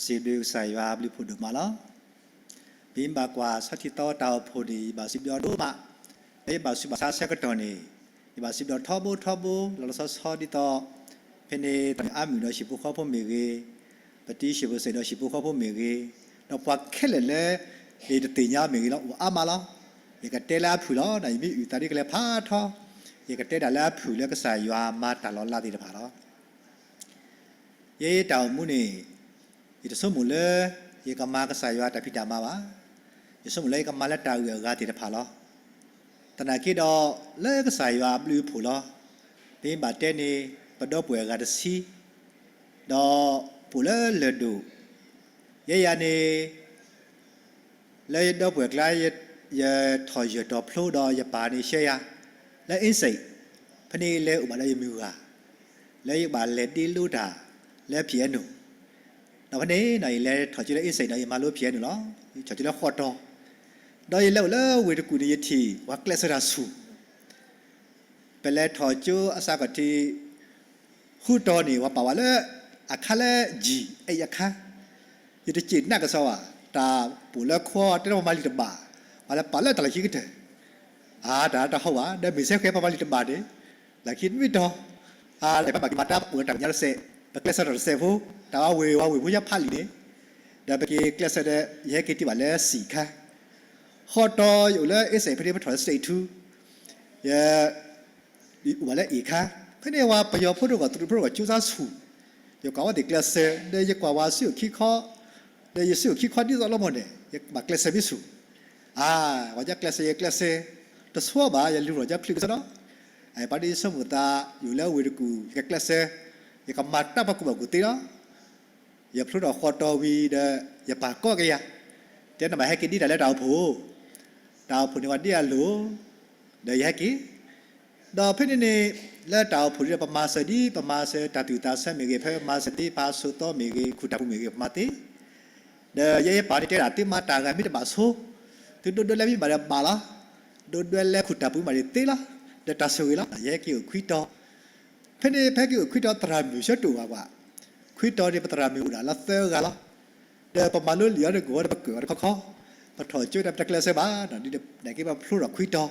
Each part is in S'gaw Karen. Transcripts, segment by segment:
စံးဘျုးကစၢ်ယွၤအဘျုးဖှိၣ်ဒိၣ်မးလီၤ. ပမ့ၢ်ဘၣ်ကွၢ်ဆီထံသီတၢ်အိၣ်ဖှိၣ်န့ၣ် ယဘၣ်စံးဘျုးဒိၣ်မး, လၢယဘၣ်ဆူးဘၣ်ဆါဆၢကတီၢ်န့ၣ် ယဘၣ်စံးဘျုးထီဘိထီဘိ လီၤလီၤဆီဆီဒ်သိး ဖဲန့ၣ်တၢ်န့ၣ်အါမုၢ်ဒီးဟံၣ်ဖိဃီဖိမ့ၢ်ဂ့ၤ, ပတံၤစံၣ်ပူၤစ့ၣ်ဒီးဟံၣ်ဖိဃီဖိမ့ၢ်ဂ့ၤ, ဒီးပှၤခဲလၢာ်လၢ ယတသ့ၣ်ညါမ့ၢ်ဂ့ၤလီၤ အိၣ်အါမးလီၤ. ယကတဲလၢအဖုၣ်လီၤ, ယမ့ၢ်အုၣ်သးဒ်ကလဲၤဖးထီ, ယကတဲဒၣ်လၢအဖုၣ်လၢကစၢ်ယွၤမၤတၢ်လီၤလးသ့ၣ်တဖၣ်လီၤ. ယဲယတၢ်အိၣ်မူန့ၣ် ယတဆိကမိၣ်လၢ ယကမၤကစၢ်ယွၤတၢ်ဖံးတၢ်မၤဘၣ်. ယဆိကမိၣ်လၢယကမၤလၢတၢ်အုၣ်အဂၤသ့ၣ်တဖၣ်လီၤ. သနာ်က့ဒီး လၢကစၢ်ယွၤအဘျုးအဖှိၣ်လီၤ. ပမ့ၢ်ဘၣ်တဲန့ၣ် ပဒီပုၢ်ဝဲၢ်အဂၤတဆံ, ဒီးပအိၣ်လၢလၢၢ်ဒိၣ်, ယဲယၤန့ၣ် လၢယဒီပုၢ်ဝဲၢ်ကျါ ယထီၣ်ယၢၢ်ထီၣ်ဖျိဒီးယပၢ်န့ၣ်ဆှၢယၤ လၢ Insein, ဖဲန့ၣ်လဲၤအိၣ်ဘၣ်ဒီးယမုၢ်ဂၤ လၢယကဘၣ်လဲၤဒ့လိတၢ်လၢ piano, ဒီးဖဲန့ၣ် ယလဲၤထီၣ်ကၠိလၢ Insein ဒီးယမၤလိ piano လီၤ. ယထီၣ်ကၠိလၢဃီတီၤ, ဒီးယလဲၤအိၣ်လၢဝ့ၢ်တကူၣ်န့ၣ် ယထံၣ်ပှၤကျဲးစၢးတၢ်ဆူၣ် ပလဲၤထီၣ်ကၠိအစှၤခီၣ်ထံး ဃုတီၤန့ၣ် ပှၤပာ်ဝဲလၢ အခါလၢ G eight အခါ, ယတစူၢ်နာ်ကစီၣ်ဘၣ်, တၢ်ပိာ်လၢခိတဲလၢပမၤလံာ်တဘၣ်, ပှၤလဲၤပာ်လၢတၢ်လီၢ်ခံကတၢၢ်, အါ တၢ်တဟီၣ်ဘၣ်, ဒီးမ့ၢ်စ့ၢ်ကီးပမၤလံာ်တဘၣ်န့ၣ်, လီၢ်ခံတမ့ၢ်တီၤ, အါ လၢပဘၣ်က့ၤမၤတၢ်ပအိၣ်တၢ်မဲာ်ညါတစဲး, ပကျဲးစၢးတၢ်တစဲးဖိ, တၢ်ဝဲဝ့ၢ်ဝဲဝ့ၢ်ဖိယါဖးလံာ်န့ၣ်, ဒီးပက့ၤကျဲးစၢးဒီး ယဟဲက့ၤတံၢ်ဘၣ်လၢ C ခါ, ဃီတီၤယအိၣ်လၢ Insein ဖဲန့ၣ် ပထီၣ်လၢ stage two, ယ အိၣ်ဘၣ်လၢ A ခါ, ဖဲန့ၣ်ဝဲပယီၤဖိတဂၤ တရူးဖိတဂၤ ကၠိသးဆူၣ်, ယကွၢ်ဝဲသ့ၣ်ကျဲးစၢး, ဒီးယကွၢ်ဝဲစုအိၣ်ခံခီ, ဒီးယစုအိၣ်ခံခီဒ်သိးလီၤမၢ်န့ၣ် ယဘၣ်ကျဲးစၢးမ့ၢ်ဆူၣ်, အါ ဝဲယကျဲးစၢး ယကျဲးစၢး, တဆိဘၣ် ယလူၤထီၣ်ယဖျၢၣ်ကစီဒီ, အပၢ်ဒီးယဆိကမိၣ်သး ယအိၣ်လၢဝ့ၢ်တကူၣ် ယကကျဲးစၢး, ယကမၤတၢ်ပှၤကူၣ်ဘၣ်ကူၣ်သ့လီၤ. ယဖျိထီၣ်ဃီတီၤဝံၤဒီး ယပၢ်ကိးက့ၤယၤ, တဲနဘၣ်ဟဲက့ၤဒ်တၢ်လၢတၢ်အိၣ်ဖှိၣ်, တၢ်အိၣ်ဖှိၣ်န့ၣ်ဝဲဒ်အလိၤ, ဒီးယဟဲက့ၤ, ဒီးဖဲန့ၣ်န့ၣ် လၢတၢ်အိၣ်ဖှိၣ်ဒီး ပမၤစၢၤဒ် ပမၤစၢၤတၢ်သူၣ်သးဆၢမ့ၢ်ဂ့ၤ, ဖဲမၤစၢၤသ့ ဖးဆိးသီမ့ၢ်ဂ့ၤ, ခူၣ်တၢ်ပူၤမ့ၢ်ဂ့ၤ ပမၤသ့, ဒီးယဲယပၢ်န့ၣ်တဲဒၣ် သုမၤတၢ်ဂၤမ့ၢ်တဘၣ်ဆိ, သုဒိးဒွဲလၢမ့ၢ်ဘၣ်ဒီးဘၣ်လီၤ, ဒိးဒွဲလၢခူၣ်တၢ်ပူၤမ့ၢ်ဘၣ်ဒီးသ့လီၤ, ဒီးတၢ်ဆိၣ်ဂ့ၤလီၤ, ယဟဲက့ၤအိၣ်ခွံတီၤ, ဖဲန့ၣ် ဖဲက့ၤအိၣ်ခွံတီၤ သရၣ်မုၣ်ဆၢတအိၣ်ဘၣ်ကွၢ်, ခွံတီၤန့ၣ် ပသရၣ်မုၣ်အိၣ်ဒၣ်လၢသၢဂၤလီၤ. ဒီးပမၤလိလံာ်အီၤတကိးဒီး ပကွၢ်အီၤတခီခီ, ပထီၣ်ကၠိဒီး ပတကျဲးစၢးဘၣ်, ဒ်န့ၣ်က့ၤပဖျိထီၣ်ခွံတီၤ,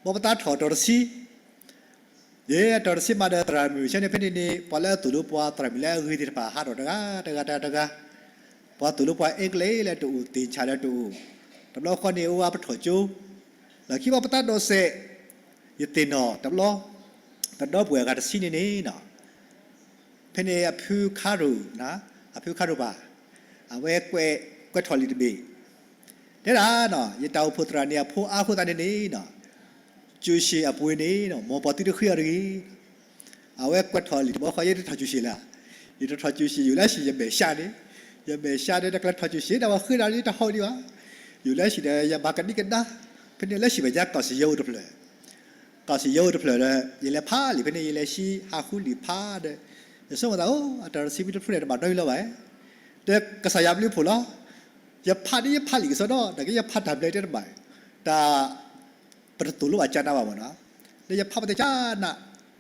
ဘၣ်ပသးထီၣ်တီၤတဆံ, ယဲတီၤတဆံမးဒီး သရၣ်မုၣ်ဆၢန့ၣ် ဖဲန့ၣ်န့ၣ် ပှၤလၢအသိၣ်လိပှၤ သရၣ်မုၣ်လၢအဂ့ၤသ့ၣ်တဖၣ် ဟးထီၣ်တဂၤတဂၤတဂၤတဂၤ, ပှၤသိၣ်လိပှၤ English လၢတအိၣ် သ့ၣ်ဆၣ်လၢတအိၣ်, တဘျီဃီန့ၣ် အိၣ်ဝဲပထီၣ်ကၠိ, လီၢ်ခံဘၣ်ပသးဒိးစဲး, ယသ့ၣ်နီၣ်တဘျီ, ပဒီပုၢ်ဝဲၢ်အဂၤတဆံန့ၣ်န့ၣ် ဖဲန့ၣ်အဖုခါရိၣ်, အဖုခါရိၣ်ပၢ်, အဝဲကွဲးထီၣ်လံာ်တဘ့ၣ်, တဲဒၣ်, ယတၢ်အိၣ်ဖှိၣ်သရၣ်န့ၣ် အဖိအါအဃိသတးန့ၣ်န့ၣ်, ကၠိၣ်ဆံၣ်အပှ့ၤန့ၣ် မ်ပှၤသုတဃ့အီၤတဂ့ၤ. အဝဲကွဲးထီၣ်လံာ်တဘျီဃီ ယဲတထီၣ်ကၠိၣ်ဆံၣ်လၢၤ, ယတထီၣ်ကၠိၣ်ဆံၣ် ယိၤလၢဟံၣ်ယမဲာ်ဆှးန့ၣ်, ယမဲာ်ဆှးန့ၣ် တကျဲၤထီၣ်ကၠိၣ်ဆံၣ် တၢ်ဝဲဃ့ဒၣ်န့ၣ် တဟီၣ်ဒံးဘၣ်, ယိၤလၢဟံၣ်ဒီး ယမၤကဒံကဒါ, ဖဲန့ၣ်လၢဟံၣ်မဲာ်ညါ ကီၢ်စံၣ်ယဲအိၣ်တဖျၢၣ် ကီၢ်စံၣ်ယဲအိၣ်တဖျၢၣ်ဒီး ယလဲၤဖးလံာ်ဖဲန့ၣ် ယလဲၤဟံးဟးဃုလံာ်ဖးဒီး, ယဆိကမိၣ်သး အိၣ် အတီၤတဆံမ့ၢ်တဖျိန့ၣ် တဘၣ်နီတမံၤလၢၤဘၣ်, ဒီးကစၢ်ယွၤဘျုးဖှိၣ်လီၤ. ယဖးဒ်ယဖးလံာ်ကစီဒီ နာ်က့ယဖးတၢ်ဘျၢတဲတဘၣ်, တၢ် ပတသိၣ်လိဘၣ်ကၢ်နးဘၣ်မ့ၢ်နီၤ, ဒီးယဖးပသ့ၣ်ကၢ်နး,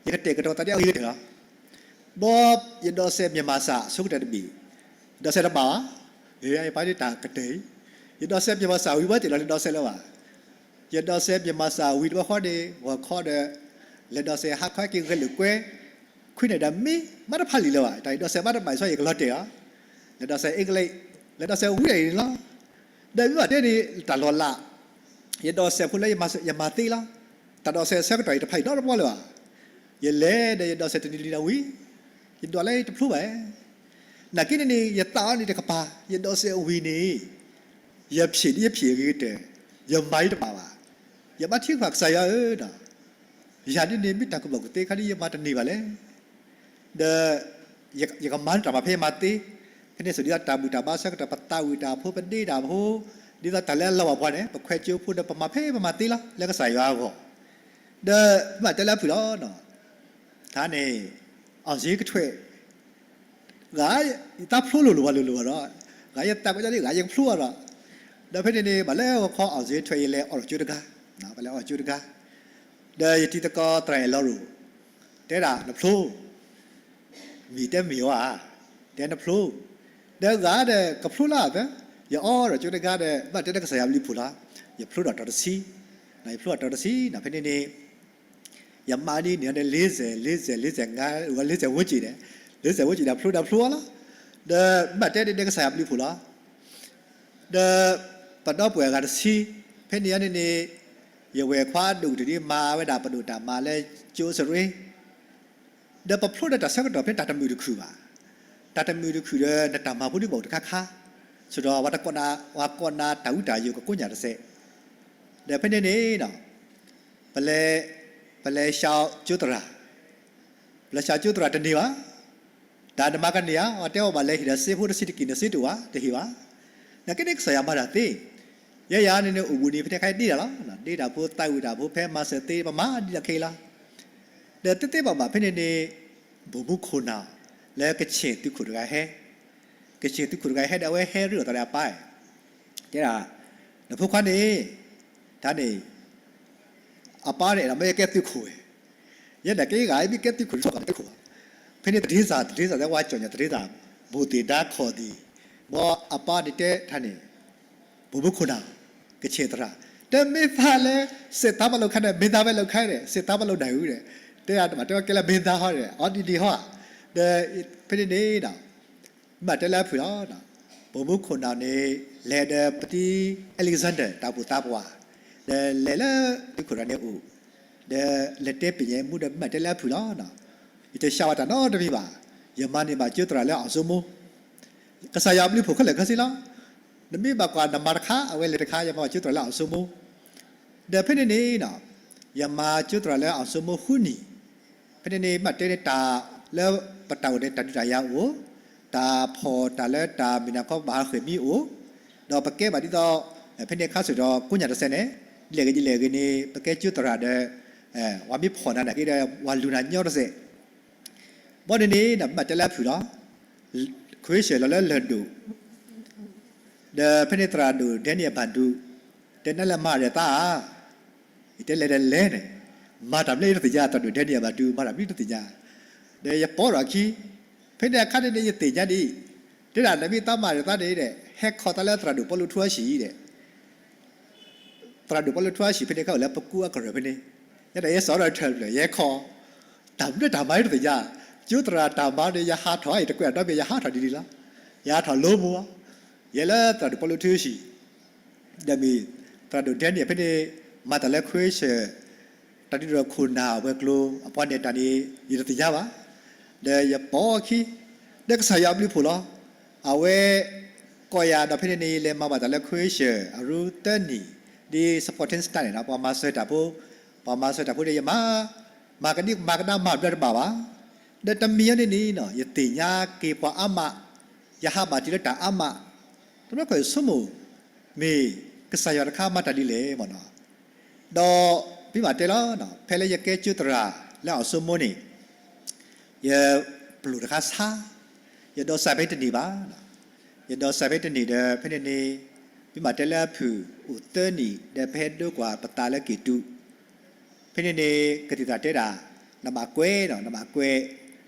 ယကတဲာ်ကတီၤသးဒ်အဂ့ၤကတၢၢ်လီၤ. ဘီ ယဒိးစဲး မြန်မာစာ အဆိကတၢၢ်တဘ့ၣ်, ဒိးစဲးတဘၣ်ဘၣ်, ယပာ်ဒ်တၢ်ကတၢၢ်အံၤ, ယဒိးစဲး မြန်မာစာ ဝံၤဘၣ်တ့ၢ်လီၤ တဒိးစဲးလၢၤဘၣ်, ယဒိးစဲး မြန်မာစာ ဝံၤတဘျီဃီန့ၣ် ဂီၤခီဒီး လဲၤဒိးစဲး ဟါခီက့ၤဂဲၤလိာ်ကွဲ ခွံန့ၣ်ဒီး မ့ၢ်မၤတဖးလံာ်လၢၤဘၣ်, တၢ်ယဒိးစဲးမၤတဘၣ်အံၤ ဆီယကလီၤတဲာ်လီၤ. လဲၤဒိးစဲး English, လဲၤဒိးစဲးဝံၤဒၣ်အံၤန့ၣ်လီၤ. ဒီးမ့ၢ်ဘၣ်တဲန့ၣ် တၢ်လီၤလး, ယဒိးစဲးဖိလၢယမၤသ့လီၤ. တၢ်ဒိးစဲးဆၢကတီၢ်အံၤ တဖးအံၤနီတဘျီလၢၤဘၣ်. ယလဲၤဒီးယဒိးစဲးတနံၤလံဒီးဝံၤ, ယဒိးလၢယတဖျိဘၣ်. နာ်က့န့ၣ်န့ၣ် ယသးအီၤန့ၣ်တကပၤ, ယဒိးစဲးဝံၤန့ၣ် ယဖျ့ၣ်ဒ်ယဖျ့ၣ်အဂ့ၤကတၢၢ်, ယမၤအံၤတဘၣ်ဘၣ်. ယဘၣ်ထံၣ်ဃာ်ကစၢ်ယွၤဧၢ, ယၤဒ်န့ၣ် မ့ၢ်တၢ်ကူၣ်ဘၣ်ကူၣ်သ့ခါဒ်ယမၤတန့ၢ်ဘၣ်လဲၣ်. ဒီး ယကမၤတၢ်မၤဖဲယမၤသ့, ဖဲန့ၣ်ဆိၣ်ဒ်သိးတၢ်ဘူၣ်တၢ်ဘါဆၢကတီၢ် ပသးဝံၣ်တၢ်ဖိ ပဒ့တၢ်ဖိ, ဒ်သိးတၢ်လၢအလီၤဘၣ်ပှၤန့ၣ် ပခွဲးကၠိဖိဒီး ပမၤဖဲပမၤသ့လီၤ လၢကစၢ်ယွၤအဂီၢ်. ဒီးမ့ၢ်တဲလၢအဖုၣ်လီၤ. တၢ်န့ၣ် အောင်ဇေယျကထွဲ ဂၤ ယသးဖျိလိၤလိၤဘၣ်လိၤလိၤဘၣ်ဒီး, ဂၤယသးကညီဒ်ဂၤယကဖျိအီၤဒီး, ဒီးဖဲန့ၣ်န့ၣ် ဘၣ်လၢဂီၤခီ အောင်ဇေယျကထွဲ ယလဲၤအီၣ်ကၠိတဂၤ, ပလဲၤအီၣ်ကၠိတဂၤ, ဒီးယတံၤသကိးသရၣ်အဲၣ်လီၤရိၣ်, တဲဒၣ်နဖျိ, မ့ၢ်တဲမ့ၢ်အီၤဧါ, တဲနဖျိ, ဒီးဂၤဒီးကဖျိလၢအသး, ယအီဒီးကၠိတဂၤဒီး ဘၣ်တဲလၢကစၢ်ယွၤဘျုးဖှိၣ်လီၤ, ယဖျိဒီးတီၤတဆံ, ယဖျိဒီးတီၤတဆံနီၤ ဖဲန့ၣ်န့ၣ် ယမါဒ်န့ၣ်ဒီး လေးဆယ်, လေးဆယ်, လေးဆယ်ငါး, လေးဆယ်ဝန်းကျင်န့ၣ်, လေးဆယ်ဝန်းကျင်န့ၣ် ဖျိဒီးဖျိလီၤ, ဒီးဘၣ်တဲဒ်န့ၣ်ကစၢ်ယွၤဘျုးဖှိၣ်လီၤ. ဒီးပဒီပုၢ်ဝဲၢ်အဂၤတဆံ, ဖဲန့ၣ်အန့ၣ်န့ၣ် ယဝဲၢ်ခွါဒိၣ်ကတၢၢ်ဒ်မၤဝဲဒၣ်ပဒိၣ်တၢ်မၤလၢကၠိစရ့, ဒီးပဖျိဒီးတၢ်ဆၢကတီၢ်ဖဲတၢ်တမုာ်တခုၣ်ဘၣ်, တၢ်တမုာ်တခုၣ်ဒီး နတၢ်မၤဖိဒ်ဘၣ်အိၣ်တခါခါ, ဆိဒီး ပှၤကိးနၤတၢ်အူတၢ်ယိာ်ကကိးညၣ်တစဲး, ဒီးဖဲန့ၣ်န့ၣ် ပလဲၤ, ပလဲၤဆှၢကၠိသရၣ်, ပလဲၤဆှၢကၠိသရၣ်တန့ၢ်ဘၣ်, တၢ်နမၤကန့ၢ်ဧါ, အတဲအီၤဘၣ်လဲၤဟ့ၣ်ဒီးစ့ဖိတဆံးတက့ၢ်န့ၣ်စ့တအိၣ်ဧါ, တဟ့ၣ်ဘၣ်, နာ်က့န့ၣ်ကစၢ်ယွၤမၤတၢ်သ့, ယဲယၤန့ၣ်န့ၣ် အိၣ်ဘှံးနံၤဖဲန့ၣ်ခါဒ့တၢ်လီၤ, ဒ့တၢ်ဖိသးဝံၣ်တၢ်ဖိဖဲမၤစၢၤသ့ ပမၤဒ်န့ၣ်ခဲအံၤလီၤ, ဒီးသ့သ့ဘၣ်ဘၣ်ဖဲန့ၣ်န့ၣ် ဘိၣ်မူခိၣ်နၢ် လၢကဆ့ၣ်သုးခိၣ်တဂၤဟဲ, ကဆ့ၣ်သုးခိၣ်တဂၤဟဲဒီးအဝဲဟဲရ့လိာ်သးဒီးအပၢ်, တဲဒၣ်, နဖိခွါန့ၣ်, တၢ်န့ၣ် အပၢ်န့ၣ်အဲၣ်ဒိးမ့ၢ်ကဲသုးခိၣ်ဝဲ, ယဲဒၣ်က့ဂၤမ့ၢ်ကဲသုးခိၣ် ဆိကမိၣ်သုးခိၣ်ဘၣ်, ဖဲန့ၣ်သထ့စၢ်, သထ့စၢ်တဲဝဲကၠီၣ်ညါသထ့စၢ်, ဘိၣ်သ့ၣ်ဒါခီၣ်သ့ၣ်, ဘီအပၢ်န့ၣ်တဲတၢ်န့ၣ်, ဘိၣ်မူခိၣ်နၢ်, ကဆ့ၣ်သရၣ်, တမ့ၢ်သးလၢ စ့ၣ်သးပလိာ်ခါန့ၣ် မ့ၢ်သးဝဲလိာ်ခါန့ၣ် စ့ၣ်သးပလိာ်နၢ်ဟူဒီး, တဲဒၣ်မးတဲဝဲကဲလၢမ့ၢ်သးဟီဒီး အီဒံဒံဟီဧါ, ဒီးဖဲန့ၣ်န့ၣ် ဘၣ်တဲလၢအဖုၣ်လီၤ, ဘိၣ်မူခိၣ်နၢ်န့ၣ် လဲၤဒီးပတံၤ Alexander တၢ်အိၣ်ဖှိၣ်သးပှၢ်, ဒီးလဲၤလၢသုးခိၣ်တဂၤန့ၣ်အအိၣ်, ဒီးလဲၤတဲပညဲမူဒီးဘၣ်တဲလၢအဖုၣ်လီၤ, ယတဆှၢဝဲတၢ်နီတမံၤဘၣ်, ယမၤန့ၢ်ဘၣ်ကၠိသရၣ်လၢအီၣ်စိမိ, ကစၢ်ယွၤဘျုးဖှိၣ်ခဲလၢာ်ခဲဆ့လီၤ, နမ့ၢ်ဘၣ်ကွၢ်နမၤတခါ အဝဲလဲၤတခါ ယမၤဘၣ်ကၠိသရၣ်လၢအီၣ်စိမိ, ဒီးဖဲန့ၣ်န့ၣ် ယမၤကၠိသရၣ်လၢအီၣ်စိမိဃုနံၣ်, ဖဲန့ၣ်န့ၣ် ဘၣ်တဲန့ၣ်တၢ်လၢပတၢ်အိၣ်န့ၣ် တၢ်ဒုးတၢ်ယၤအိၣ်, တၢ်ဖီၣ်တၢ်လၢတၢ်မုၢ်နၤခီဘၣ်ဟးဃ့ၢ်မံအိၣ်, ဒီးပကဲဘၣ်ဒ်သိး ဖဲန့ၣ်ခါဆၢၣ်ဒီးကိးညၣ်တစဲးန့ၣ်, ဒ်လဲၣ်ဂ့ၤဒ်လဲၣ်ဂ့ၤန့ၣ် ပကဲကၠိသရၣ်ဒီး ပှၤမ့ၢ်ဖီၣ်နၤနာ်က့ဒီး ပှၤလူၤနၤညီတစဲး, ဘီန့ၣ်န့ၣ် ဘၣ်တဲလၢအဖုၣ်လီၤ, ခွ့ဆၢၣ်လီၤလၢလၢၢ်ဒိၣ် ဒီးဖဲန့ၣ်သရၣ်ဒိၣ် Daniel Badu တဲနၤလၢမၤရဲၣ်သးဧါ, ယတဲလဲၤဒီးလဲၤန့ၣ်, မၤတၢ်မနုၤတသ့ၣ်ညါ သရၣ်ဒိၣ် Daniel Badu မၤတၢ်မနုၤတသ့ၣ်ညါ, ဒီးယပိာ်ထီၣ်အခံ, ဖဲန့ၣ်အခါန့ၣ်န့ၣ် ယသ့ၣ်ညါဒ်အံၤ, တဲဒၣ်နမ့ၢ်သးမၤရဲၣ်သးန့ၣ်ဒီး ဟဲခီသးလၢသရၣ်ဒိၣ်ပီလူးထူအဟံၣ်ဒီး သရၣ်ဒိၣ်ပီလူးထူအဟံၣ်ဖဲန့ၣ် ခါအိၣ်လၢပကူအကရၢၢ်ဖဲန့ၣ်, ယဲဒၣ်ယဲစိာ်ထီၣ်တဖျၢၣ် ယဟဲခီ, တၢ်မနုၤတၢ်မၤတသ့ၣ်ညါ, ကၠိသရၣ်တၢ်မၤန့ၣ် ယဟးထီၣ်အံၤတကွဲးဒီးမ့ၢ် ယဟးထီၣ်ဒ်န့ၣ်လီၤ, ယဟးထီၣ်လိမိၢ်, ယဲလၢသရၣ်ဒိၣ်ပီလူးထူအဟံၣ်, ဒီးမ့ၢ် သရၣ်ဒိၣ်ဒဲန့ၣ် ဖဲန့ၣ် မၤတၢ်လၢခွ့ဆၢၣ်, တၢ်ဒုးဒီးခိၣ်နၢ်ဝဲၤကျိၤ အပှၤနဲၣ်တၢ်န့ၣ် ယတသ့ၣ်ညါဘၣ်, ဒီးယပိာ်အခံ, ဒီးကစၢ်ယွၤအဘျုးအဖှိၣ်လီၤ, အဝဲ ကိးယၤဒီးဖဲန့ၣ်န့ၣ် လဲၤမၤဘၣ်တၢ်လၢခွ့ဆၢၣ် အရူသၢနံၣ်, ဒ် supporting staff န့ၣ်ဒီး ပှၤမၤစၢၤတၢ်ဖိ, ပှၤမၤစၢၤတၢ်ဖိဒီးယမၤ, မၤကဒံမၤကဒါမၤဘျါတဘၣ်ဘၣ်, ဒီးတမံၤအံၤန့ၣ်န့ၣ် ယသ့ၣ်ညါက့ၤပှၤအါမး, ယဟးဘၣ်တံၢ်လၢတၢ်အါမး, တဘျီခီၣ်ယဆိကမိၣ်, မ့ၢ်ကစၢ်ယွၤတခါမၤတၢ်ဒ်လဲၣ်မၢ်နီၤ, ဒီး ပမ့ၢ်တဲလီၤ, ဖဲလၢယကဲကၠိသရၣ်လၢအီၣ်စိမိန့ၣ်, ယပျိာ်တခါဆါ, ယဒိးစးဖဲတန့ၢ်ဘၣ်, ယဒိးစးဖဲတန့ၢ်ဒီး ဖဲန့ၣ်န့ၣ်, ပမ့ၢ်တဲလၢအဖုၣ်အိၣ်သၢနံၣ် ဒီးပဟဲဒိကွၢ်ပသးလၢက့ၣ်တူး, ဖဲန့ၣ်န့ၣ် ကသံၣ်သရၣ်တဲဒၣ်, နဘၣ်ကွဲးနီၤ နဘၣ်ကွဲး,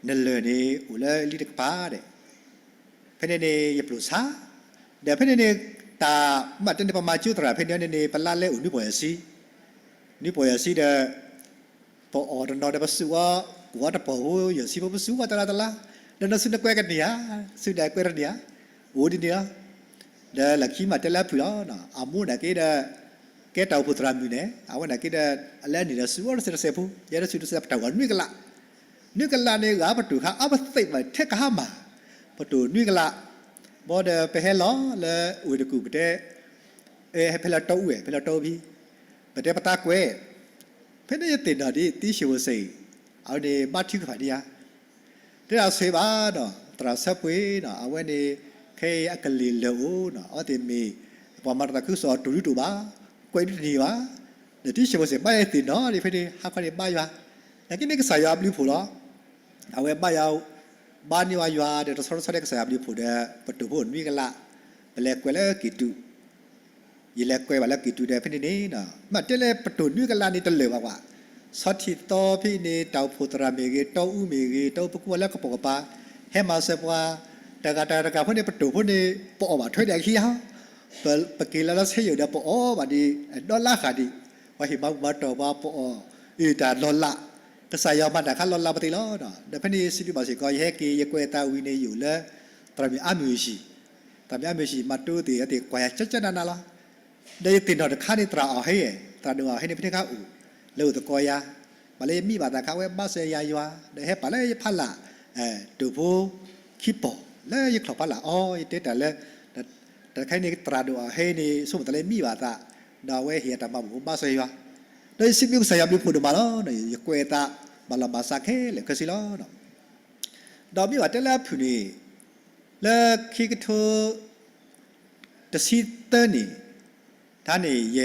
နလၢၢ်န့ၣ် အိၣ်လၢလံတကပၤဒီး ဖဲန့ၣ်န့ၣ် ယပျိာ်ဆါ, ဒီးဖဲန့ၣ်န့ၣ် တၢ်မၤတဲန့ၣ် ပမၤကၠိသရၣ်ဖဲန့ၣ်န့ၣ် ပလါလဲအိၣ်နွံပီၢ်ယဲၢ်ဆံ, နွံပီၢ်ယဲၢ်ဆံဒီး ပအီၣ်တနီၤဒီးပစုၣ်ဝဲ, ကိၣ်ဝဲတပီၢ်ဖိယဲၢ်ဆံဖိ ပစုၣ်ဝဲတလါတလါ, ဒီးနစုနကွဲးကန့ၢ်ဧါ, စုနကွဲးတန့ၢ်ဧါ, အိၣ်ဒ်န့ၣ်လီၤ, ဒီးလၢခံမၤတဲလၢအဖုၣ်လီၤ, အမိၢ်နာ်က့ဒီး ကဲတၢ်အိၣ်ဖှိၣ်သရၣ်မုၣ်န့ၣ် အဝဲနာ်က့ဒီး အလၢအန့ၣ်ဒီးစုၣ်ဝဲတစဲးတစဲးဖိ, ယဲဒၣ်စုၣ်တစဲးပတၢ်ဝဲနွံကလး, နွံကလးန့ၣ် ဂၤပတိၢ်ခါအါပသ့ၣ်ဘၣ်ထဲကဟါမၢ်, ပတိၢ်နွံကလး, ဘီဒီးပဟဲလီၤလၢဝ့ၢ်တကူၣ်ပတဲ, ဖဲလၢတီအူဝဲ ဖဲလၢတီအူဖံ, ပတဲပသးကွဲး, ဖဲန့ၣ်ယသ့ၣ်နီၣ်ဒ်သံၡ့ၣ်ဝဲစ့ၣ်, အဝဲန့ၣ်ဘါထုကဖၣ်ဒံးယၤ တဲဒၣ်ဆိဘၣ်ဒီး သရၣ်ဆၢပှ့ၤနီၤ အဝဲန့ၣ် ခဲအံၤအကလ့ၢ်လၢာ်အိၣ်နီၤ အဝဲသ့ၣ်မ့ၢ် ပှၤမၤတၢ်သးခုကစီၣ်တိၢ်ဒုးတိၢ်ဘၣ်, ကွဲးဒုးတန့ၢ်ဘၣ်, ဒီးသံၡ့ၣ်ဝဲစ့ၣ် ဘၣ်ယဲသ့ၣ်နီၣ်ဒ်ဖဲန့ၣ် ဟါခီန့ၣ်ဘါယွၤ, နာ်က့န့ၣ်ကစၢ်ယွၤအဘျုးအဖှိၣ်လီၤ, အဝဲဘါယွၤ, ဘါန့ၢ်ဝဲယွၤဒီးတဆီတဆီဒီးကစၢ်ယွၤအဘျုးအဖှိၣ်ဒီး ပတိၢ်ဖိနွံကလး, ပလဲၤကွဲးလၢက့ၣ်တူး ယလဲၤကွဲးဘၣ်လၢက့ၣ်တူးဒီးဖဲန့ၣ်န့ၣ်, မ့ၢ်တဲလၢပတိၢ်နွံကလးန့ၣ်တလၢာ်ဘၣ်ကွၢ်, ဆီထံၣ်သီဖဲန့ၣ် တၢ်အိၣ်ဖှိၣ်သရၣ်မ့ၢ်ဂ့ၤ တီအူမ့ၢ်ဂ့ၤ တီအူပကူဝဲလၢကပိာ်ကပၤ, ဟဲမၤစၢၤပှၤ, တဂၤတဂၤတဂၤဖိန့ၣ် ပတိာ်ဖိန့ၣ် ပအီၣ်ဘၣ်ထွဲဒံးအခံဟါ, ပက့ၤလၢလၢဆ့ယိာ်ဒီး ပအီၣ်ဘၣ်ဒံး ဒီလါဃာ်ဒံး, ပှၤဟ့ၣ်မၤဘူၣ်မၤတီၢ်ပှၤ ပအီၣ်အုၣ်တၢ် လီၤလး, ကစၢ်ယွၤမၤတၢ်အခါလီၤလးပသ့လီၤ. ဒီးဖဲန့ၣ်စံးဘျုးဘၣ်စ့ၢ်ကီး ယဟဲက့ၤ ယကွဲးအသးဝံၤန့ၣ် ယအိၣ်လၢ သရၣ်မုၣ်အါမုၢ်ယံၤ, သရၣ်မုၣ်အါမုၢ်ယံၤ မၤတိသ့ၣ်အသ့ၣ် ကွၢ်ယၤကၠၢကၠၢနးနးလီၤ. ဒီးယသ့ၣ်နီၣ်တခါန့ၣ် သရၣ်အီၣ်ဟ့, သရၣ်ဒိၣ်အီၣ်ဟ့န့ၣ် ဖဲန့ၣ်ခါအိၣ် လၢအိၣ်သကိးယၤ, ဘၣ်လၢယမံဘၣ်သးခါ အဝဲဘါစၢၤယၤယွၤ ဒီးဟဲပာ်လၢယဖီလာ် တိာ်ဖိခံပီၢ် လၢယချီၣ်ဖီလာ်အီၤ ယတဲတၢ်လၢ တၢ်တခါန့ၣ် သရၣ်ဒိၣ်အီၣ်ဟ့န့ၣ် ဆိကမိၣ်သးလၢယမံဘၣ်သး, ဒီးအဝဲဟ့ၣ်ယၤတၢ်မၤဘူၣ်ဘါစၢၤယွၤ, ဒီးယစံးဘျုးကစၢ်ယွၤဘျုးဖှိၣ်ဒိၣ်မးလီၤ. ယကွဲးအသး ဘၣ်လီၤဘၣ်စးခဲလၢာ်ခဲဆ့လီၤ. ဒီးမ့ၢ်ဘၣ်တဲလၢအဖုၣ်န့ၣ် လၢခံကထိ တဆံသၢန့ၣ် တၢ်န့ၣ် ယ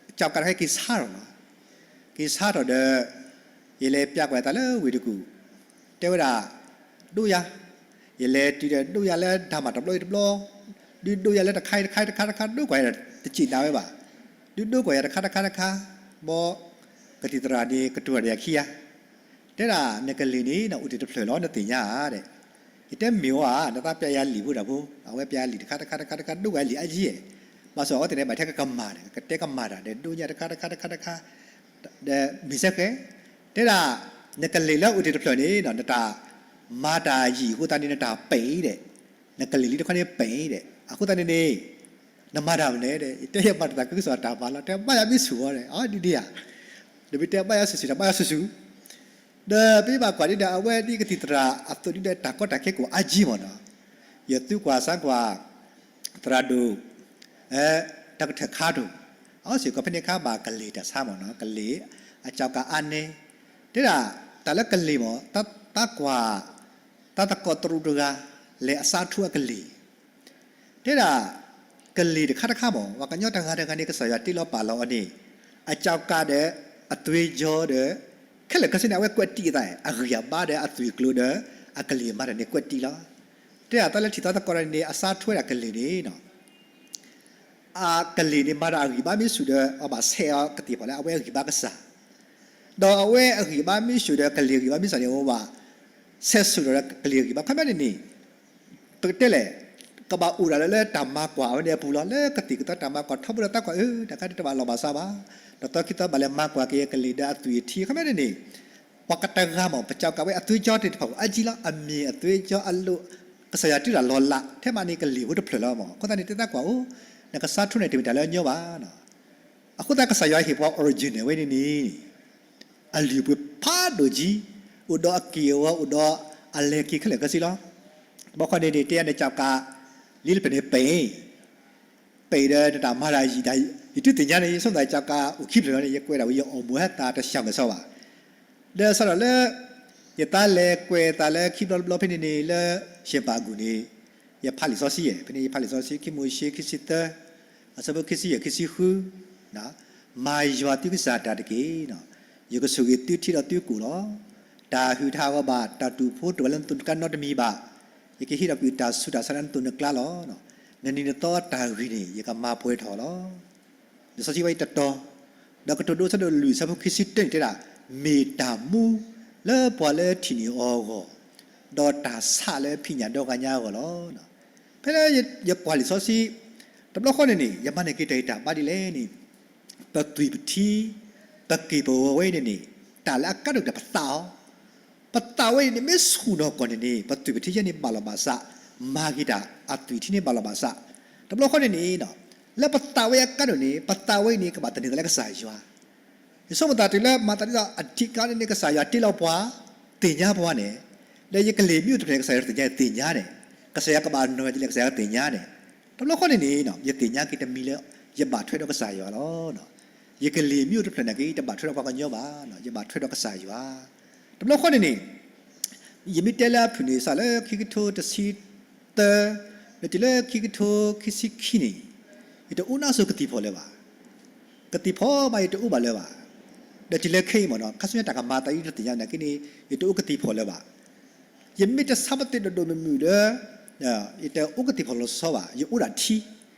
ကၠီကးတခါက့ၤဆါထီၣ်လီၤ. က့ၤဆါထီၣ်ဒီး ယလဲၤပျးကွၢ်သးလၢဝ့ၢ်တကူၣ်, တဲဝဲဒၣ် ဒိၣ်ယၤ, ယလဲၤတုၤဒီး ဒိၣ်ယၤလၢတၢ်မၤတဘျီအံၤတဘျီ, ဒုးဒိၣ်ယၤလၢတခါအံၤတခါတခါတခါ ဒိကွၢ်ယၤဒီး တစံးနၤဝဲဘၣ်, ဒုးဒိကွၢ်ယၤတခါတခါတခါ, ဘီ ကသံၣ်သရၣ်န့ၣ် ကတိၤတၢ်ဒီးယၤခံယၤ တဲဒၣ် နကလံာ်န့ၣ် အိၣ်တ့ၢ်တဖျၢၣ်လီၤ နသ့ၣ်ညါဧါဒီး, ယတဲမ့ၢ်ဝဲဧါ, နသးပျးယၤလံာ်ဖိတၢ်ဖိ, အဝဲပျးယၤလံာ်တခါတခါတခါတခါ ဒိကွၢ်ယၤလံာ်အါယံၤ, ဘၣ်ဆၣ်အဝဲသ့ၣ်န့ၣ် ဘၣ်ထဲကကမၣ်ဒီး ကတဲကမၣ်တၢ်ဒီး ဒိၣ်ညါတခါတခါတခါတခါ, ဒီးမ့ၢ်စဲဃဲ, တဲဒၣ် နကလံာ်လၢအိၣ်တ့ၢ်တဖျၢၣ်န့ၣ် နတၢ်မၤတၢ်ယံာ်အဃိသတးန့ၣ် နတၢ်ပဲာ်အံၤဒီး, နကလံာ်လံတခီန့ၣ်ပဲာ်အံၤဒီး အဃိသတးန့ၣ်န့ၣ် နမၤတၢ်မနုၤလဲၣ်, ယတဲယမၤတၢ်သးခုကစီၣ်တၢ်မၤလီၤ, တဲဘၣ်ယၤမ့ၢ်ဆူၣ်အီၤဒီး အဒ်ဒ်ဧါ, နမ့ၢ်တဲဘၣ်ယၤဆူၣ်ဆူၣ်ဒီး ဘၣ်ယၤဆူၣ်ဆူၣ်, ဒီးပမ့ၢ်ဘၣ်ကွၢ်ဒ်ဒီး အဝဲဒ်ကသံၣ်သရၣ်အသိးဒ်ဒီး တၢ်ကီတၢ်ခဲကအိၣ်အါယံၤမ့ၢ်နီၤ, ယသုကွၢ်စၢ်ကွၢ် သရၣ်ဒိၣ် တၢ်ကထၢၣ်ခါဒိၣ်, အဝဲစ့ၢ်ကီးဖဲန့ၣ်အခါဘၣ်ကလံာ်တၢ်ဆါမ့ၢ်နီၤ, ကလံာ်အကၠီကးအါန့ၢ်, တဲဒၣ် တၢ်လၢကလံာ်မ့ၢ် တၢ်ကွၢ် တၢ်သကိးတရူးတဂၤ လဲၤအစးထူအကလံာ် တဲဒၣ် ကလံာ်တခါတခါမ့ၢ် ပှၤကညီတဂၤတဂၤန့ၣ် ကစၢ်ယွၤတ့လီၤပာ်လီၤအီၤန့ၣ် အကၠီကးဒီး အသွေးကြောဒီး ခဲလၢာ်ခဲဆ့န့ၣ် အဝဲကွဲးတံာ်အသး အဂံၢ်အဘါဒီးအသွံၣ်ကျိၤဒီး အကလံာ်မၤတၢ်န့ၣ်ကွဲးတံာ်လီၤ. တဲဒၣ်တၢ်လၢထံၣ်သးသကိးတဂၤန့ၣ် အစးထူဝဲဒၣ်ကလံာ်န့ၣ် အကလံာ်န့ၣ် မၤတၢ်အဂံၢ်ဘါမ့ၢ်ဆူၣ်ဒီး အဘၣ်ဆဲးအီၤကသ့ၣ်ဖီၣ်လၢအဝဲအဂံၢ်ဘါကစၢ်, ဒီးအဝဲအဂံၢ်ဘါမ့ၢ်ဆူၣ်ဒီး ကလံာ်အဂံၢ်ဘါမ့ၢ်ဆူၣ်န့ၣ် အဝဲဘၣ်ဆဲးဆူၣ်ဒီးကလံာ်အဂံၢ်ဘါ ခီပညီန့ၣ်န့ၣ် ပကတဲလဲၣ်, ကဘၣ်အိၣ်ဒၣ်လၢ လၢတၢ်မၤကွၢ်အဝဲန့ၣ်အပူၤလီၤ. လၢကသံၣ်ကသီတၢ်မၤကွၢ်ထီဘိဒီးသးကွၢ် အၢ တၢ်ခါန့ၣ်တဘၣ်လီၢ်ဘၣ်စးဘၣ်, ဒီးသီခံသီဘၣ်လဲၤမၤကွၢ်က့ၤကလံာ်ဒီးအသွံၣ်အထံ ခီပညီန့ၣ်န့ၣ် ပှၤကတဂၤမ့ၢ် ပကၠီကးဝဲအသွေးကြောသ့ၣ်တဖၣ်အိၣ်အါယံၤလီၤ. အမ့ၢ်အသွေးကြောအလိၤ ကစၢ်ယွၤတ့တၢ်လီၤလး ထဲမးန့ၣ်ကလံာ်ဖိတဖျၢၣ်လီၤမ့ၢ်. အဃိသတးန့ၣ် တဲသးကွၢ်အိၣ်, နကစးထူန့ၣ်တမ့ၢ်တၢ်လၢအညီဘၣ်. အဃိသတးကစၢ်ယွၤဟ့ၣ်ပှၤ original ဝဲန့ၣ်န့ၣ် အလုၢ်အပှ့ၤဖးဒိၣ်ကံ, အိၣ်ဒီးအက့ၢ်အဂီၤ အိၣ်ဒီးအလဲၤက့ၤခဲလၢာ်ခဲဆ့လီၤ. တဘျီဃီန့ၣ်န့ၣ် တဲယၤနကၠီကး လံတဖျၢၣ်န့ၣ်ပဲာ်, ပဲာ်ဒီးနတၢ်မၤတၢ်ယံာ်ဒၣ်, ယတုၤသ့ၣ်ညါန့ၣ် ယဆိကမိၣ်သးကၠီကးအိၣ်ခံဖျၢၣ်လီၤန့ၣ် ယကွဲးဒၣ်ဝံၤ ယအိၣ်မူဟဲသးတဆှီကစီဘၣ်. ဒီးစးထီၣ်လၢ ယသးလဲၤကွဲးသးလၢခံဘျီတဘျီဖဲန့ၣ်န့ၣ် လၢ ယပၢ်အဂူၢ်န့ၣ် ယဖးလံာ်စီဆှံယဲၢ်, ဖဲန့ၣ်ယဖးလံာ်စီဆှံ ခံမိၤၡ့ ခံဆံသၢ အဆၢဖိခံဆံယဲၢ် ခံဆံဃု, မၤယွၤသုကစၢ်တၢ်တက့ၢ်. ယကဆိၣ်ဂ့ၤသုထံဒီးသုကီၢ်လီၤ. တၢ်ဟုၣ်တၢ်ဂီၤဘၣ် တၢ်တူၢ်ဖိတအိၣ်ဝဲလၢနသနူကျါနီတမံၤဘၣ်. ယကဟ့ၣ်ထီၣ်ကွံာ်တၢ်ဆူးတၢ်ဆါလၢနသနူကျါလီၤ. နနံၤနသီတၢ်ဂံၢ်န့ၣ် ယကမၤပှဲၤထီၣ်လီၤ. လံာ်စီဆှံဝဲအံၤတတီၤ, ဒီးကတိၤဒိအဆၢဒိၣ်လွံၢ် အဆၢဖိခံဆံတၢန့ၣ်တဲဒၣ်, မ့ၢ်တၢ်မူလၢပှၤလၢထံၣ်န့ၢ်အီၤအဂီၢ်, ဒီးတၢ်ဆးလၢဖံးညၣ်ဒီဂၤညါအဂီၢ်လီၤ. ဖဲလၢယကွၢ်လံာ်စီဆှံ တဘျီဃီန့ၣ်န့ၣ် ယမၤန့ၢ်က့ၤတၢ်ဂံၢ်တၢ်ဘါဒ်လဲၣ်န့ၣ်, ပသွံၣ်ပထံ, ပက့ၢ်ပဂီၤဝဲအံၤန့ၣ်န့ၣ် တၢ်လၢအကါဒိၣ်ကတၢၢ်ပသးအီၤ ပသးဝဲအံၤန့ၣ် မ့ၢ်ဆူၣ်နီၢ်ကီၢ်န့ၣ်န့ၣ် ပသွံၣ်ပထံယဲန့ၣ်ဘၣ်လီၤဘၣ်စး, မၤက့ၤတၢ်အသွံၣ်ထံန့ၣ်ဘၣ်လီၤဘၣ်စး. တဘျီဃီန့ၣ်န့ၣ် လၢပသးဝဲအကါဒိၣ်န့ၣ် ပသးဝဲအံၤန့ၣ် ကဘၣ်သန့ၤသးလၢကစၢ်ယွၤ. ယဆိကမိၣ်သးတုၤလၢမၤသးဒ်သိး အထံကါန့ၣ်န့ၣ် ကစၢ်ယွၤတ့လီၤပှၤ, သ့ၣ်ညါပှၤန့ၣ်, ဒီးယကလံၤမ့ၢ်အိၣ်တဖျၢၣ်န့ၣ် ကစၢ်ယွၤတသ့ၣ်ညါသ့ၣ်ညါန့ၣ်, ကစၢ်ယွၤကဘၣ်နီၢ်ယၤဒ်လဲၣ် ကစၢ်ယွၤကသ့ၣ်ညါန့ၣ်, တဘျီဃီန့ၣ်န့ၣ် ယသ့ၣ်ညါက့ၤတမံၤလၢ ယဘၣ်ထွဲဒီးကစၢ်ယွၤလီၤ. ယကလံၤမ့ၢ်အိၣ်တဖျၢၣ်န့ၣ်က့ ယတဘၣ်ထွဲဒီးပှၤကညီဘၣ်, ယဘၣ်ထွဲဒီးကစၢ်ယွၤ. တဘျီဃီန့ၣ်န့ၣ် ယမ့ၢ်တဲလၢအဖုၣ်န့ၣ် စးလၢခံကထိတဆံသၢ ဒီးတုၤလၢခံကထိခံဆံခံန့ၣ် ယတအိၣ်နီၢ်ဆိကသံၣ်ဖီၣ်လၢၤဘၣ်. ကသံၣ်ဖီၣ်ဘၣ်ယတအိၣ်ဘၣ်လၢၤဘၣ်. ဒီးတုၤလၢခဲအံၤမ့ၢ်နီၤ ခါဆူညါတၢ်ကမၤသးဒ်ယတသ့ၣ်ညါနာ်က့န့ၣ် ယတအိၣ်ကသံၣ်ဖီၣ်လၢၤဘၣ်. ယမ့ၢ်တဆါပသ့ၣ်ဒိၣ်ဒိၣ်မုၢ်မုၢ်ဒီး ယတအိၣ်ကသံၣ်ဖီၣ်လီၤဆီဘၣ်, ယအိၣ်ဒၣ်ထံ,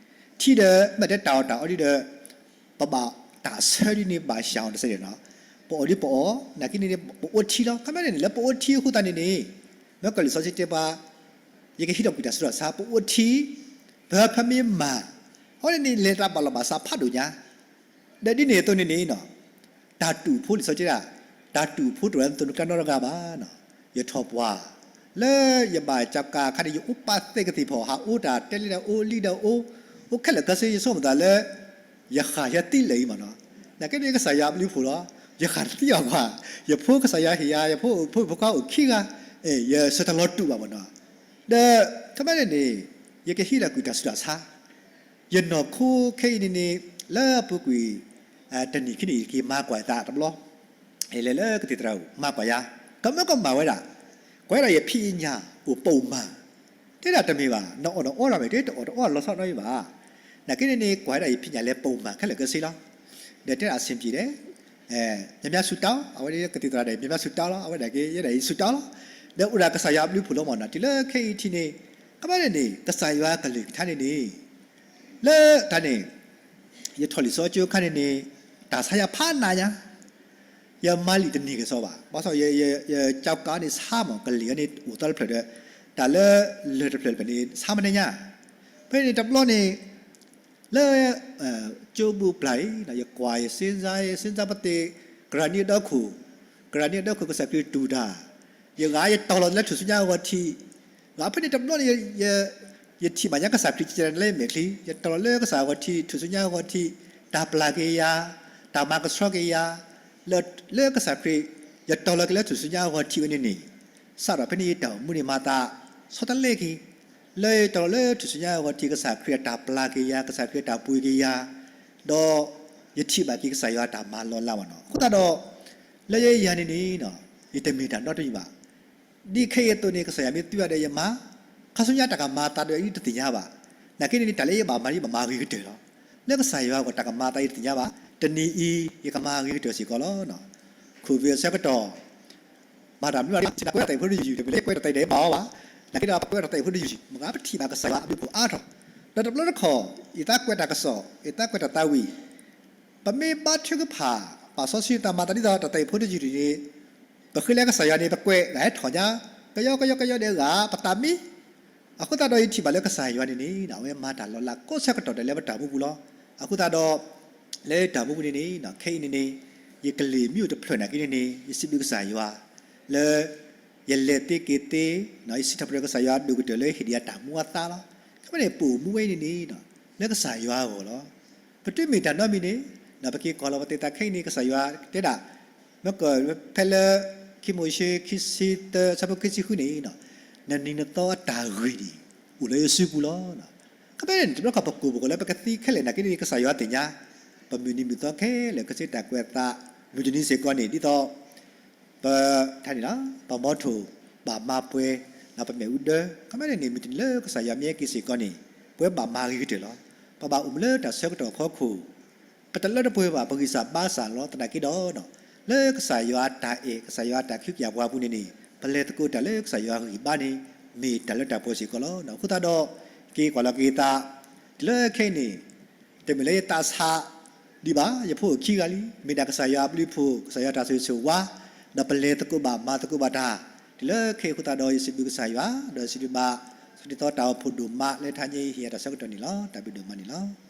ထံဒီး မ့ၢ်တဲတၢ်အီၣ်တၢ်အီဒ်ဒီး ပဘၣ်တၢ်ဆၢဒ်န့ၣ်ဘၣ်ဆှးအီၤတစဲးဒီးနီၤ, ပအီၣ်ဒ်ပအီၣ် နာ်က့န့ၣ် ပအိၣ်ထံလီၤ. ခါမ့ၢ်န့ၣ်န့ၣ် လၢပအိၣ်ထံအဃိသတးန့ၣ်န့ၣ် မ့ၢ်ကီၢ်လံာ်စီဆှံတဲပှၤ ယကဟံးထီၣ်ကွံာ်တၢ်ဆူးတၢ်ဆါ ပအိၣ်ထံ ပဟၢဖၢမ့ၢ်မၤ, အဝဲန့ၣ်န့ၣ် လဲၤတၢ်ဘၣ်လီၢ်ဘၣ်စးဖးဒိၣ်ညါ, ဒီးဒ်န့ၣ်အသိးန့ၣ်န့ၣ် တၢ်တူၢ်ဖိလံာ်စီဆှံတဲဒၣ်, တၢ်တူၢ်ဖိတအိၣ်လၢနသိၣ်နကျါနီတဂၤဘၣ်, ယထီၣ်ပှၢ် လၢယဘၣ်ကၠီကးအခါန့ၣ် ယအိၣ်ပာ်သ့ၣ်ကသ့ၣ်ဖီၣ် ဟးအိၣ်တၢ်တဲလံဒီးအိၣ်လံဒီးအိၣ်, အိၣ်ခဲလၢာ်ခဲဆ့ ယဆိကမိၣ်သးလၢ ယဃၣ်ယသံလၢာ်အံၤမးနီၤ, နာ်က့န့ၣ်ကစၢ်ယွၤအဘျုးအဖှိၣ်လီၤ, ယဃၣ်တသံအီၤကွၢ်, ယဖိကစၢ်ယွၤဟ့ၣ်ယၤ ယဖိဖိမုၣ်ဖိခွါအိၣ်ခံဂၤ, ယဆၢတလီၤတူာ်ဘၣ်မးနီၤ, ဒီး ခီမ့ၢ်န့ၣ်န့ၣ် ယကဟံးထီၣ်ကွံာ်တၢ်ဆူးတၢ်ဆါ ယနီၢ်ခိခဲအံၤန့ၣ်န့ၣ် လၢအပူၤကွံာ် တနံၣ်ခံနံၣ်အံၤ ယက့ၤမၤကွၢ်ယသးတဘျီ, ယလဲၤလၢကသံၣ်သရၣ်အိၣ် မၤကွၢ်ယၤ, ကမၢကမၣ်ဝဲဒၣ်, ကွၢ်ဒၣ်ယဖံးညၣ်အိၣ်ပိာ်မၢ်, တဲဒၣ်တမ့ၢ်ဘၣ်, နအီၣ်နအီတၢ်မ့ၢ် တအီၣ်တအီလီၤဆီနီတမံၤဘၣ်, နာ်က့န့ၣ်န့ၣ် ကွၢ်ဒၣ်ယဖံးညၣ်လဲၤပိာ်မၢ်ခဲလၢာ်ခဲဆ့လီၤ, ဒီးတဲဒၣ်အဆင်ပြေဒဲး များများဆုတောင်း အဝဲကသံၣ်သရၣ်ဒီး များများဆုတောင်းလီၤ, အဝဲဒၣ်က့ ယဲဒၣ်အံၤ ဆုတောင်းလီၤ, ဒီးအိၣ်ဒၣ်ကစၢ်ယွၤအဘျုးအဖှိၣ်လီၤမးနီၤ, တုၤလၢခဲအံၤထံးန့ၣ်, ကမ့ၢ်န့ၣ်န့ၣ် ကစၢ်ယွၤကလုၢ်ကထါန့ၣ်န့ၣ် လၢတၢ်န့ၣ် ယထီၣ်လံာ်စီဆှံကၠိအခါန့ၣ်န့ၣ် တၢ်ဆါယၤဖးနးညါ, ယမၤလံာ်တန့ၢ်ကစီဒီဘၣ်, ဘၣ်ဆၣ် ယကၠီကးန့ၣ်ဆါမး ကလံၤအံၤန့ၣ်အိၣ်သီတဖျၢၣ်ဒီး တၢ်လၢလၢၢ်တဖျၢၣ်တဖျၢၣ်န့ၣ် ဆါမနုၤညါ, ဖဲန့ၣ်တဘျီန့ၣ် လၢ ကၠိပူၤပျၢ်အံၤ ယကွၢ် ယစ့စါ ယစ့စါပသ့ၣ် ကရၢနံအဒီခိၣ်, ကရၢနံအဒီခိၣ် ကစၢ်ခရံာ်တူၢ်တၢ်, ယဂၤယတီၤလီၤလၢထူၣ်စုညါအဂီၤထံး, ဂၤဖဲန့ၣ်တဘျီန့ၣ် ယထံၣ်ဘၣ်ညါကစၢ်ခရံာ်ကဲလၢမဲာ်ချံ, ယတီၤလီၤလၢကစၢ်အဂီၤထံး ထူၣ်စုညါအဂီၤထံး, တၢ်ပျၢ်က့ၤယၤ, တၢ်မၤကဆှီက့ၤယၤ, လၢကစၢ်ခရံာ် ယတီၤလီၤက့ၤလၢထူၣ်စုညါအဂီၤထံးဝဲန့ၣ်န့ၣ်, စးထီၣ်ဖဲန့ၣ်ယတၢ်အိၣ်မူန့ၣ်မၤသး ဆီတလဲက့ၤ, လၢယတီၤလီၤလၢထူၣ်စုညါအဂီၤထံး ကစၢ်ခရံာ်အတၢ်ပျၢ်က့ၤယၤ ကစၢ်ခရံာ်အတၢ်ပှ့ၤက့ၤယၤ, ဒီးယထံၣ်ဘၣ်က့ၤကစၢ်ယွၤအတၢ်မၤလီၤလးမးနီၤ, အဃိသတးဒီး လၢယဲယၤန့ၣ်န့ၣ် ယတမ့ၢ်တၢ်နီတမံၤဘၣ် ဒ်ခဲအံၤအသိးန့ၣ် ကစၢ်ယွၤမ့ၢ်သူဝဲဒီးယမၤ, ခါဆူညါတၢ်ကမၤအသးဒီးယတသ့ၣ်ညါဘၣ်, နာ်က့န့ၣ်န့ၣ် တၢ်လၢယဘၣ်မၤန့ၣ် ယဘၣ်မၤဂ့ၤကတၢၢ်လီၤ, လၢကစၢ်ယွၤအဂီၢ်တၢ်ကမၤအသးယတသ့ၣ်ညါဘၣ်, တနံၤအံၤ ယကမၤဂ့ၤကတၢၢ်စ့ၢ်ကီးလီၤ. COVID အဆၢကတီၢ် မၤတၢ်မနုၤလဲၣ် ကွဲးတၢ်သးဖိတယုၢ်ယုၢ် တမ့ၢ်လၢကွဲးတၢ်သးဒ်ဘၣ်အီၤဘၣ်, နာ်က့ဒီးပကွဲးတၢ်သးဖိတယုၢ်ယုၢ် မ့ၢ်ဂ့ၤပထံၣ်ဘၣ်ကစၢ်ယွၤအဘျုးအဖှိၣ်အါထီၣ်, ဒီးတဘျီတခီၣ် ယသးကွဲးတၢ်ကစီၣ် ယသးကွဲးတၢ်သးဝံၣ် ပမ့ၢ်ဘါထုကဖၣ် ပာ်စီဆှံသးမၤသးဒ်သိးတၢ်သးဖိတယုၢ်ယုၢ်န့ၣ်, ပဃ့လၢကစၢ်ယွၤန့ၣ် ပကွဲးဂၤဟဲထီၣ်ညါ, ကယီကယီကယီဒီးဂၤ ပသးမံ, အဃိသတးဒီးယထံၣ်ဘၣ်လၢကစၢ်ယွၤန့ၣ်န့ၣ် အဝဲမၤတၢ်လီၤလးကိးဆၢကတီၢ်ဒၣ်လၢပတၢ်မူပူၤလီၤ. အဃိသတးဒီး လၢတၢ်မူပူၤန့ၣ်န့ၣ် ခဲအံၤန့ၣ်န့ၣ် ယကလ့ၣ်မံအိၣ်တဖျၢၣ်နာ်က့န့ၣ်န့ၣ် ယစံးဘျုးကစၢ်ယွၤ လၢ ယလဲၤသ့က့ၤသ့, ယစံးထီၣ်ပတြၢၤကစၢ်ယွၤဒိၣ်ကတၢၢ်လၢဟ့ၣ်ဒံးယၤတၢ်မူအသးလီၤ. ခဲအံၤန့ၣ် ပအိၣ်မူဝဲအံၤန့ၣ်န့ၣ် လၢကစၢ်ယွၤအဂီၢ်လီၤ. ပတုၤမ့ၢ်တၢ်နီတမံၤန့ၣ် ပက့ၤကွၢ်လီၤပသးခဲအံၤန့ၣ် ကစၢ်ယွၤတဲဒၣ် မ့ၢ်ကဖဲလၢ ခံမိၤၡ့ ခံဆံသၢ အဆၢဖိခံဆံဃုန့ၣ် နနံၤနသီအတၢ်ဂ့ၢ်န့ၣ် အိၣ်လၢယစုပူၤလီၤ. ခဲအံၤန့ၣ် တဘျီခီၣ်ပကိၢ်ပဂီၤလၢပကသံခဲလၢာ်နာ်က့န့ၣ် ကစၢ်ယွၤသ့ၣ်ညါ ပမုၢ်နံၤမုၢ်သီခဲလၢာ် ကစၢ်တၢ်ကွဲးအသး မုၢ်တနံၤစ့ၢ်ကီးန့ၣ် ဒ်သိး ပ တၢ်န့ၣ်လီၤ ပမီထိၣ်ဘၣ်မၤပှဲၤ ပမဲာ်အူဒၢ ခီမ့ၢ်န့ၣ်န့ၣ် မုၢ်တနံၤလၢကစၢ်ယွၤမ့ၢ်ဟဲက့ၤစ့ၢ်ကီးန့ၣ် ပဝဲဘၣ်မၤဂ့ၤကတၢၢ်လီၤ. ပဘၣ်အိၣ်မူလၢတၢ်ဆၢကတီၢ်အဖီခိၣ် ပတလၢတပှဲၤဘၣ် ပဂံၢ်စၢ်ဘါစၢ်လီၤ. သနာ်က့ဒီး လၢကစၢ်ယွၤအတၢ်အဲၣ် ကစၢ်ယွၤအတၢ်ခံးကယၢ်ပှၤပူၤန့ၣ်န့ၣ် ပလဲၤသကိးတၢ်လၢကစၢ်ယွၤဂံၢ်ဘါန့ၣ် မ့ၢ်တၢ်လၢတၢ်ပှဲၤစ့ၢ်ကီးလီၤ. အဃိသတးဒီး က့ၤကွၢ်လီၤက့ၤသး တုၤလၢခဲအံၤန့ၣ် တမ့ၢ်လၢယသးဆးဒံးဘၣ်, ယဖိအိၣ်ခံဂၤလံ, မ့ၢ်ဒၣ်ကစၢ်ယွၤအဘျုးအဖှိၣ် ကစၢ်ယွၤတၢ်ဆိၣ်ဂ့ၤဆိၣ်ဝါ, ဒီးပလဲၤသကိးဘၣ်မၤသကိးဘၣ်တၢ်, တုၤလၢခဲအံၤအဃိသတးဒီး ယစံးဘျုးကစၢ်ယွၤ, ဒီးယစံးဘျုးဘၣ် စီၤတံၤသီတၢ်အိၣ်ဖှိၣ်ဒိၣ်မးလၢတဟါညါအံၤ ဟ့ၣ်ယၤတၢ်ဆၢကတီၢ်န့ၣ်လီၤ. တၢ်ဘျုးဒိၣ်မးန့ၣ်လီၤ.